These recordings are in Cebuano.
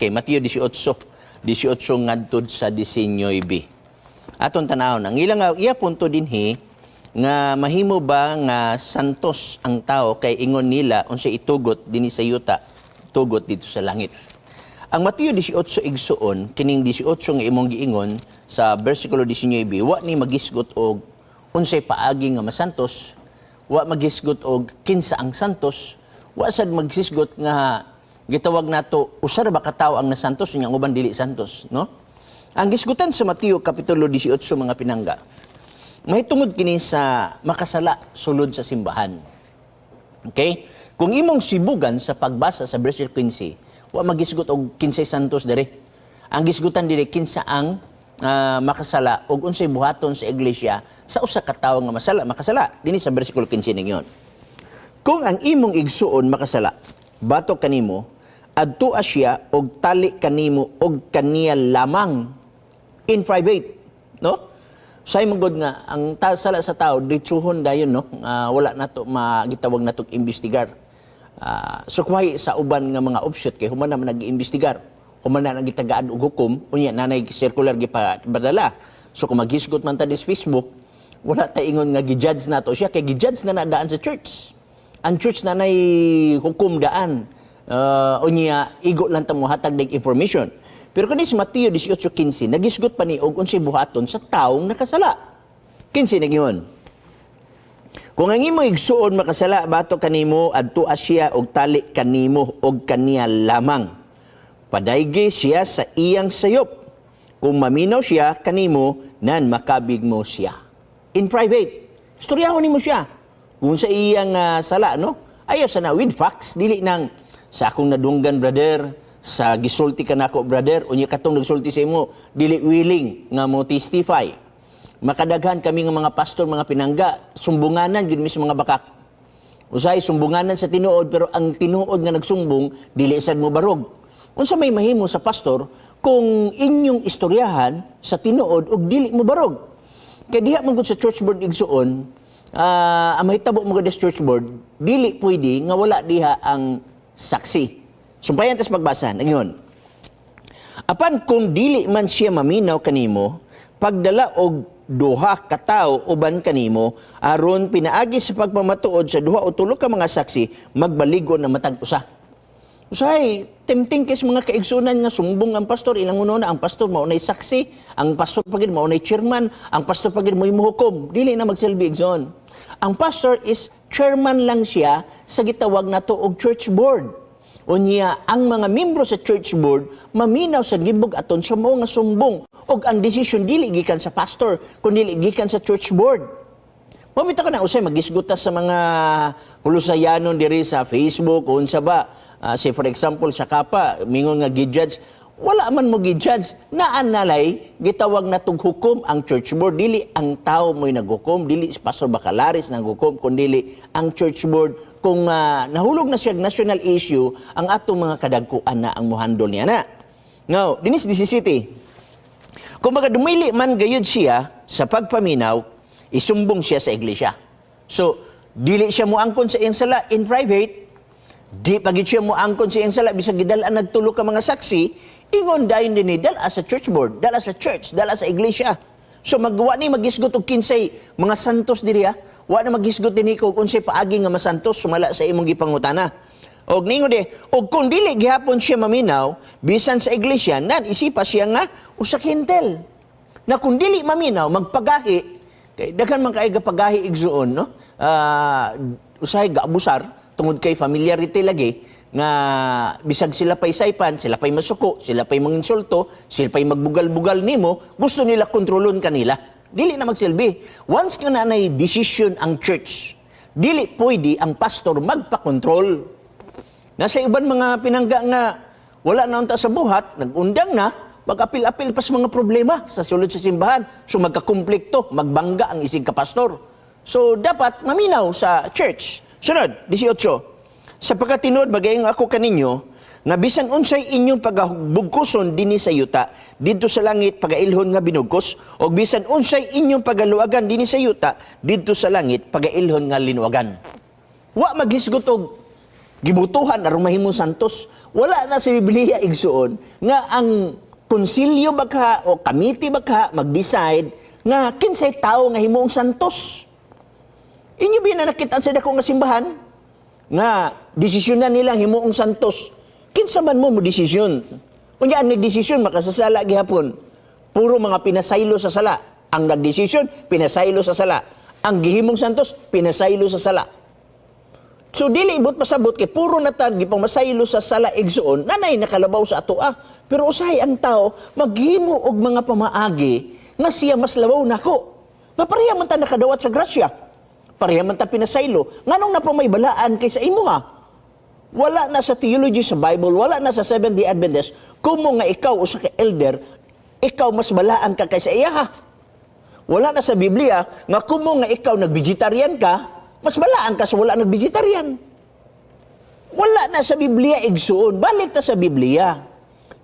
Okay, Mateo 18, 18 ngadtod sa 19. Aton tanawon ang ilang iya punto dinhi nga mahimo ba nga santos ang tao kay ingon nila unsa itugot dinhi sa yuta, tugot dito sa langit. Ang Mateo 18, igsuon, kining 18 nga imong giingon sa versikulo 19, wa ni magisgot og unsay paagi nga masantos, wa magisgot og kinsa ang santos, wa sad magisgot nga gitawag nato usa ra ba ka tawo ang nasantos nya ang uban dili santos, no? Ang gisgutan sa Mateo kapitulo 18, mga pinangga, mahitungod kini sa makasala sulod sa simbahan. Okay? Kung imong sibugan sa pagbasa sa versikulo 15, wa magisgot og kinsay santos diri. Ang gisgutan diri, kinsa ang makasala ug unsay buhaton sa iglesia sa usa ka tawo nga masala, makasala. Dinhi sa versikulo 15 ningon: "Kung ang imong igsuon makasala, batok kanimo, adtua siya og tali kanimo og kaniya lamang in private," no? Say man gud nga ang sala sa tao ditsuhon dayon, no? Wala nato magitawag nato imbestigar. Sukwahi sa uban nga mga offshoot kay human naman nag-imbestigar. Human na nagitagaan og hukom, unya nanay circular gipadala. So kung maghisgot man ta dis Facebook, wala ta ingon nga gi-judge nato siya kay gi-judge na daan sa church. Ang church na nay hukom daan. Unya igo lang ta mohatag og information. Pero kani si Mateo 18:15 nagisgot pa ni og unsay buhaton sa taong nakasala. 15 nagyon: "Kung ang imong igsuon makasala batok kanimo, adtua siya og tali kanimo og kaniya lamang. Padaygi siya sa iyang sayop. Kung maminaw siya kanimo, nan makabig mo siya." In private. Istoryahon nimo siya. Kung sa iyang sala, no? Ayaw sana with facts, dili nang sa akong nadunggan, brother, sa gisulti ka nako, brother, unya katong nagsulti sa imo dili willing nga mo testify. Makadaghan kami nga mga pastor, mga pinangga, sumbunganan gyud mi sa mga bakak. Usay sumbunganan sa tinuod, pero ang tinuod nga nagsumbong dili sad mo barog. Unsa may mahimo sa pastor kung inyong istoryahan sa tinuod ug dili mo barog? Kay diha man gud sa church board, igsuon, ang mahitabo mo gud sa church board, dili pwede nga wala diha ang saksi. Sumpayan tas pagbasa, nagyon: "Apan kung dili man siya maminaw kanimo, pagdala og duha ka tawo uban kanimo aron pinaagi sa pagpamatuod sa duha o tulo ka mga saksi magbaligo na matag usa." Usahay, tempting kay sa mga kaigsunan nga sumbong ang pastor, ilang uno na ang pastor mao nay saksi, ang pastor pagid mao nay chairman, ang pastor pagid mo'y muhukom. Dili na magsilbi, igsoon. Ang pastor is chairman lang siya sa gitawag nato og church board. Unya, ang mga membro sa church board maminaw sa gibog aton sa mao nga sumbong ug ang desisyon dili gikan sa pastor kundi gikan sa church board. Mabita ka na usay magisgot ta sa mga hulusayanon diri sa Facebook o unsa ba. Say for example sa Kapa, mingon nga gi-judge, wala man mo gi-judge, naan nalay gitawag na tug hukom ang church board, dili ang tao mo'y naghukom, dili si Pastor Bacalares naghukom, kundi ang church board. Kung nahulog na siya national issue, ang atong mga kadagkuan na ang muhandol niya na. Now, dinis 17. Kung baga dumili man gayud siya sa pagpaminaw, isumbong siya sa iglesia. So, dili siya muangkon sa iyang sala in private, di pagid siya muangkon sa iyang sala bisag gidal-an nagtulo ka mga saksi, ingon dayon dinhi, dala sa church board, dala sa church, dala sa iglesia. So magwa ni magisgot og kinsay mga santos diri ha. Wa na magisgot dinhi kung unsay paagi nga masantos sumala sa imong gipangutana. Og ningon di, og kung dili gihapon siya maminaw, bisan sa iglesia, nan isipa siya nga usa ka Hentil. Na kung dili maminaw, magpagahi, kay daghan man kay gapagahi, igsuon, no? Usahay gaabusar tungod kay familiarity lagi nga bisag sila pay saypan, sila pay masuko, sila pay manginsulto, sila pay magbugal-bugal nimo, gusto nila kontrolon kanila. Dili na magsilbi. Once nga na decision ang church, dili pwede ang pastor magpakontrol. Nasa iban mga pinangga nga wala na unta sa buhat, nagundang na, mag-apil-apil pa sa mga problema sa sulod sa simbahan. So magkakumplikto, magbangga ang isig ka pastor. So dapat maminaw sa church. Sunod, 18. "Sa pagkatinuod magaingon ako kaninyo, nga bisan unsay inyong pagabugkoson dinhi sa yuta, didto sa langit pagailhon nga binugkos, ug bisan unsay inyong pagaluagan dinhi sa yuta, didto sa langit pagailhon nga linuagan." Wa maghisgot og Gibutuhan aron mahimong santos. Wala na sa Biblia, igsuon, nga ang konsilyo baka o committee baka mag-decide nga kinsay tao nga himuong santos. Inyo ba na nakita sa dako nga simbahan nga desisyon na nila ang himuong santos? Kinsa man mo mo desisyon? Unya ang nagdesisyon makasasala gihapon. Puro mga pinasaylo sa sala. Ang nagdesisyon, pinasaylo sa sala. Ang gihimong santos, pinasaylo sa sala. So dili ibot pasabot kay puro na tan gipamasaylo sa sala, igsuon, nanay nakalabaw sa atoa. Pero usahay ang tao maghimo og mga pamaagi nga siya mas labaw nako. Nga pareha man ta nakadawat sa grasya. Pareha man ta pinasaylo. Nganong napamay balaan kaysa imuha? Wala na sa theology sa Bible, wala na sa Seventh-day Adventist, kumo nga ikaw usa ka elder, ikaw mas balaan ka kaysa iya ha. Wala na sa Biblia nga kumo nga ikaw nag-vegetarian ka, mas balaan ka sa wala nag-vegetarian. Wala na sa Biblia, igsuon. Balik ta sa Biblia.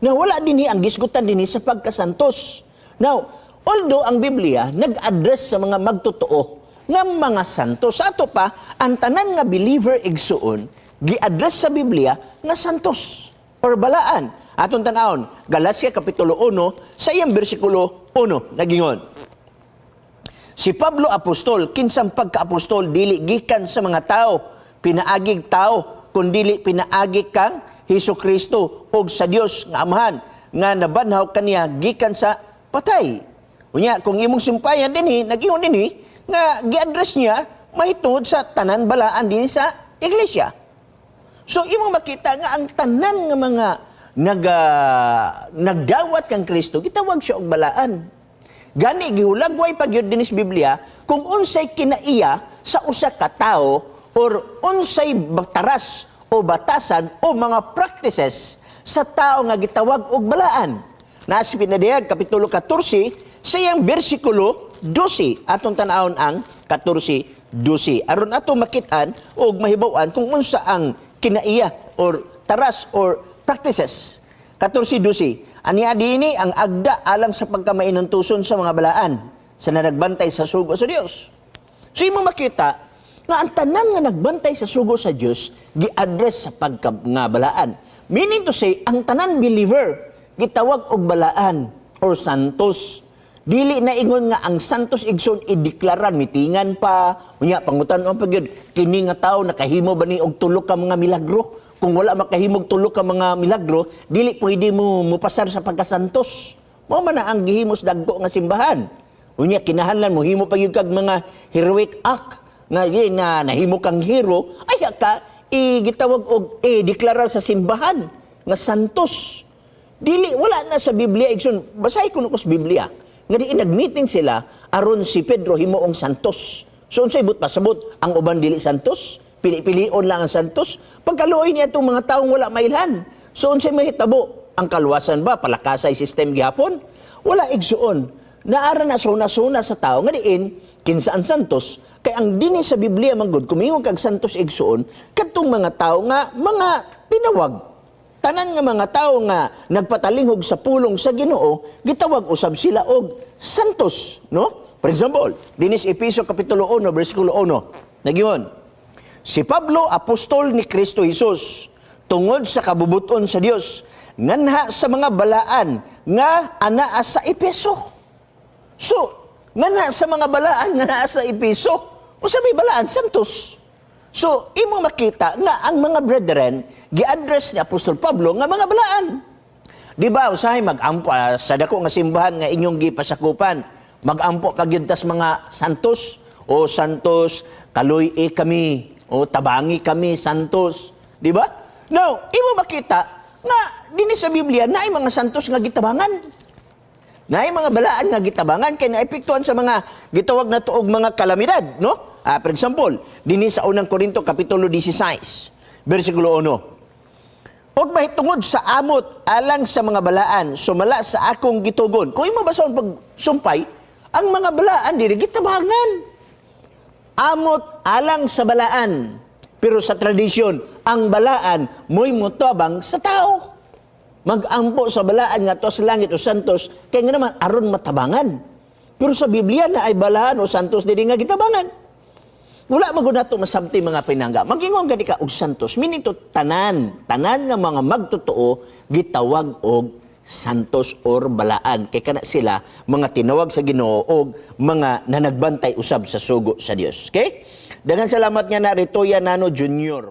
Na wala dinhi ang gisgutan dinhi sa pagkasantos. Now, although ang Biblia nag-address sa mga magtotoo nga mga santos, sa ato pa, ang tanan nga believer, igsuon, gi-address sa Biblia nga santos or balaan. Aton tan-awon, Galacia Kapitulo 1, sa iyang bersikulo 1, nagingon: "Si Pablo apostol, kinsang pagka-apostol dili gikan sa mga tao, pinaagig tao, kundili pinaagi kang Hesus Kristo ug sa Dios nga Amahan nga nabanhaw kaniya gikan sa patay." Unya kung imong sumpayan dinhi, nagingon dinhi nga gi-address niya mahitungod sa tanan balaan dinhi sa iglesia. So imong makita nga ang tanan nga mga nagdawat kang Kristo, gitawag siya og balaan. Gani gihulagway pag yun dinis Biblia kung unsay kinaiya sa usa ka tawo or unsay taras o batasan o mga practices sa tao nga gitawag og balaan. Naa sa Pinadayag Kapitulo 14 sa iyang bersikulo 12. Atong tan-awon ang 14:12 aron ato makit-an og mahibaw-an kung unsa ang kinaiya or taras or practices. 14:12. "Ania dinhi ang agda alang sa pagkamainuntuson sa mga balaan sa nagbantay sa sugo sa Dios." So imo makita nga ang tanan nga nagbantay sa sugo sa Dios gi-address sa pagka nga balaan. Meaning to say, ang tanan believer gitawag og balaan or santos. Dili na ingon nga ang santos, igsoon, ideklaran, mitingan pa, unya pangutan-on pa gyud kini nga tawo nakahimo ba ni og tulo ka mga milagro? Kung wala makahimog tulo ka mga milagro, dili pwede mo mupasar sa pagkasantos. Mao man na ang gihimos dagko nga simbahan. Unya kinahanglan mo himo pa gyud kag mga heroic act nga di na nahimo kang hero ay ka igitawag og e-deklarar sa simbahan nga santos. Dili, wala na sa Biblia, igsoon. Basahi ko ko sa Biblia nga di nag-meeting sila aron si Pedro himuong santos. So unsay but pasabot, ang uban dili santos, pili-pilion lang ang santos. Pagkaluoy niya itong mga taong wala mailhan. So unsay mahitabo? Ang kaluwasan ba palakasay system gihapon? Wala, igsuon. Naara na suna-suna sa tao nga diin kinsa ang santos, kay ang dinhi sa Biblia man gud, kumingon kag santos, igsuon, kadtong mga tao nga mga tinawag. Tanan nga mga tao nga nagpatalinghog sa pulong sa Ginoo, gitawag usab sila og santos, no? For example, dinis Efeso Kapitulo 1 bersikulo 1. Nagingon: "Si Pablo, apostol ni Kristo Jesus, tungod sa kabubuton sa Dios, nganha sa mga balaan nga anaa sa Epeso." So, nganha sa mga balaan nga naa sa Epeso, unsa may balaan? Santos. So, imo makita nga ang mga brethren gi-address ni Apostol Pablo nga mga balaan. Di ba, usahay mag-ampo sa dako nga simbahan nga inyong gipasakupan, mag-ampo kag tas mga santos o santos, kaluy kami o tabangi kami santos, di ba? Now, imo makita nga dinhi sa Biblia naay mga santos nga gitabangan. Naay mga balaan nga gitabangan kay naepektuhan sa mga gitawag na tuog mga kalamidad, no? For example, dinhi sa Unang Korinto Kapitulo 16, bersikulo 1. "Og mahitungod sa amot alang sa mga balaan, sumala sa akong gitugon." Kung imo basahon pag sumpay, ang mga balaan diri gitabangan. Amot alang sa balaan. Pero sa tradisyon, ang balaan mo'y mutabang sa tao. Mag-ampo sa balaan nga to sa langit o santos, kaya nga naman aron matabangan. Pero sa Biblia naay balaan o santos diri nga gitabangan. Wala man gud nato masabti, mga pinangga. Magingon gani ka og santos, meaning to tanan, tanan nga mga magtotoo gitawag og santos or balaan kay kana sila mga tinawag sa Ginoo og mga nanagbantay usab sa sugo sa Dios. Okay? Daghang salamat nga na Ritoya Nano Jr.